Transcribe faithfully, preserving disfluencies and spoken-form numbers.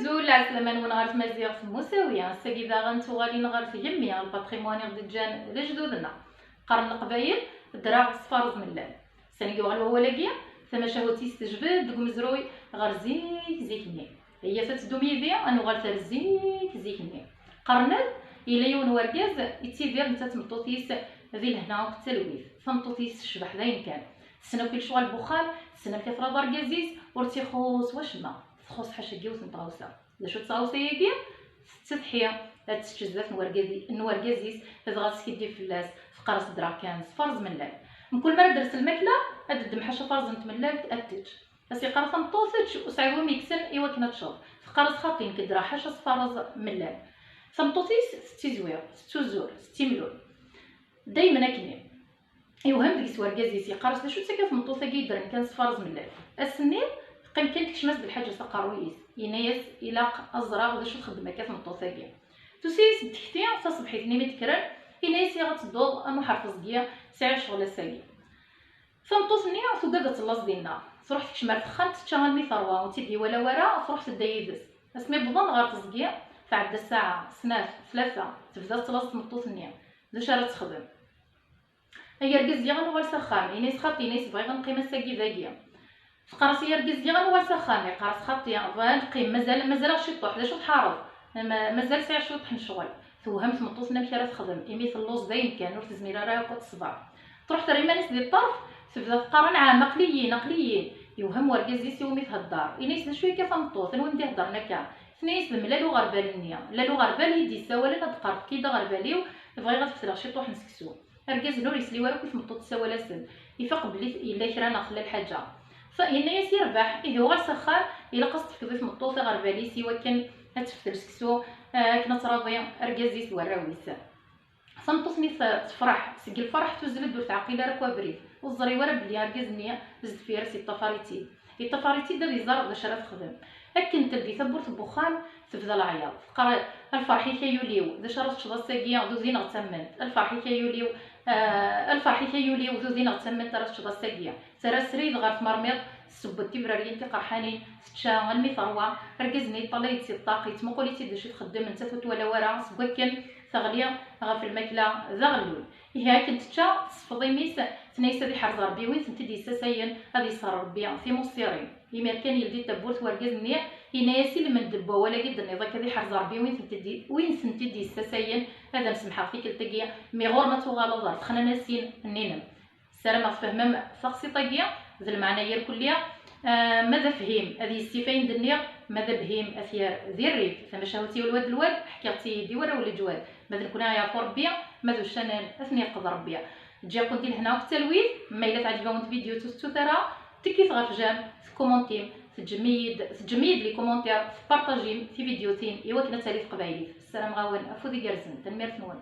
Azul, ɛeslama-nwen ɣer tmaziɣt n Musawi. Ass-agi daɣen tuɣalin ɣer tgemmi, lpatrimwan i ɣ-d-ǧǧan lejdud-nneɣ. Qqaren Leqbayel: ddreɣ s faṛeẓ mellal. Sani yuɣal wawal-agi, tamacahut-is tejbed deg umezruy ɣer zik zik-nni. Iyyat ad teddum yid-i, ad nuɣal ar zik zik-nni. Qqaren-d, yella yiwen n wergaz yettidir netta d tmeṭṭut-is di lehna akked talwit. Tameṭṭut-is tecbeḥ d ayen kan. Tessen akk lecɣal n wexxam, tessen amek ad tṛaḍ argaz-is, ur tt-ixuṣṣ wacemma. Txuṣṣ ḥaca yiwet n tɣawsa. D acu d tɣawsa-agi? Tettsetḥi ad tečč zdat n wergaz-i-, n wergaz-is, dɣa teskiddib fell-as, teqqar-as: ddreɣ kan s faṛeẓ mellal. Mkul mi ara d-ters lmakla, ad d-teddem ḥaca faṛeẓ n tmellalt ad tečč. As-iqqar tameṭṭut: ečč, ur sɛiɣ wi m-yekksen i wakken ad teččeḍ. Teqqar-as: xaṭi, nekk ddreɣ ḥaca s faṛeẓ mellal. Tameṭṭut-is tettizwiɣ, tettuzur, tettimlul. Daymen akkenni. Yewhem deg-s wergaz-is, yeqqar-as: d acu-tt akka tmeṭṭut-agi yeddren kan s faṛeẓ mellal? Ass-nni, teqqim kan tekcem-as-d lḥaǧa s aqerruy-is. Yenna-yas: ilaq ad ẓreɣ d acu txeddem akka tmeṭṭut-agi. Tusa-yas-d tekti, taṣebḥit-nni mi d-kkren, yenna-yas: iɣ ad tedduḍ a Muḥ ar teẓgi, sɛiɣ ccɣel ass-agi. Tameṭṭut-nni tugad ad tellaẓ dinna. Truḥ tekcem ar texxamt, tečča almi terwa, ur tt-id-iwala wara, truḥ tedda yid-s. Asmi wwḍen ɣer teẓgi, tɛedda ssaɛa, snat, tlata, tebda tettlaẓ tmeṭṭut-nni. D acu ara texdem? Ay argaz, ziɣ ad nuɣal s axxam. Ini-as: xaṭi, ini-as, bɣiɣ ad neqqim ass-agi dagi. Teqqar-as: ay argaz, ziɣ ad nuɣal s axxam. Yeqqar-as: xaṭi, bɣiɣ ad neqqim, mazal, mazal-aɣ ciṭuḥ. D acu tḥareḍ? Ma-, mazal sɛiɣ ciṭuḥ n ccɣel. Tewhem tmeṭṭut-nni amek ara texdem, imi telluẓ dayen kan, ur tezmir ara akk ad teṣber. Truḥ terra iman-is di ṭṭerf, tebda teqqar: anɛam, aql-iyi-n, aql-iyi-n. Yewhem wergaz-is iwumi thedder. Ini-as: d acu akka tameṭṭut, anwa i m-d-iheddren akka? Tenna-yas: d mlal uɣerbal-nni. Lal uɣerbal i d-yessawalen ad d-qerrbeɣ-k-id aɣerbal-iw, bɣiɣ ad fetleɣ ciṭuḥ n seksu. Argaz-nni ur yesli wara akk i tmeṭṭut tessawal-asen. Ifaq belli yella kra neɣ tella lḥaǧa. Fa-, yenna-yas: yerbeḥ, ihi uɣal s axxam, ilaq ad s-tefkeḍ i tmeṭṭut aɣerbal-is i wakken ad teftel seksu, eh, akken ad tṛaḍi argaz-is d warraw-is. Tameṭṭut-nni t-, tefreḥ, seg lferḥ tuzzel-d, ur teɛqil ara akk abrid, ur teẓri wara belli argaz-nni sdeffir-s yeṭṭafar-itt-id. Yeṭṭafar-itt-id ad iẓer d acu ara texdem. Akken teldi tawwurt n wexxam, tebda leɛyaḍ. Teqqar: a lferḥ-ik ay ul-iw, d acu ara teččeḍ ass-agi, d udi neɣ d tamment? A lferḥ-ik ay ul-iw, ah, a lferḥ-ik ay ul-iw, d udi neɣ d tamment ara teččeḍ ass-agi? Terra srid ɣer tmermiḍt, tesseww-d tibrariyin tiqerḥanin, tečča almi terwa. Argaz-nni yeṭṭalay-itt si ṭṭaq, yettmuqul-itt-id d acu txeddem, nettat ur twala wara, seg wakken teɣli ɣef lmakla d aɣellul. Ihi akken tečča, tessefḍ imi-s, tenna-yas: ad iḥrez Ṛebbi win tent-id-yessasayen, ad iṣer Ṛebbi timuṣṣirin. Imir kan yeldi tawwurt wergaz-nni, yenna-yas: ilmend n wawal-agi d-tenniḍ akka, ad iḥrez Ṛebbi win tent-id-, win tent-id-yessasayen, ad am-semḥeɣ tikkelt-agi, mi ɣur-m ad tuɣaleḍ ɣer texnanasin-nni-inem. Ssarameɣ tfehmem taqsiṭ-agi d lmeɛna irkelli. Ah, ma d afhim ad yessif ayen d-nniɣ, ma d abhim ad t-yerr di rrif. Tamacahut-iw lwad lwad, ḥkiɣ-tt-iyi-d i warraw n leǧwad. Ma d nekkni ad yeɛfu Ṛebbi, ma d uccanen ad ten-yeqqed Ṛebbi. Ǧǧiɣ-ken di lehna akked talwit. Ma yella teɛǧeb-awen tvidyut ur tettut ara, tekkit ɣef jam, tekkumuntim, teǧǧem-iyi-d, teǧǧem-iyi-d les commentaires, tpartajim tividyutin i wakken ad tali teqbaylit. Ssarameɣ-awen afud igerrzen. Tanemmirt-nwen.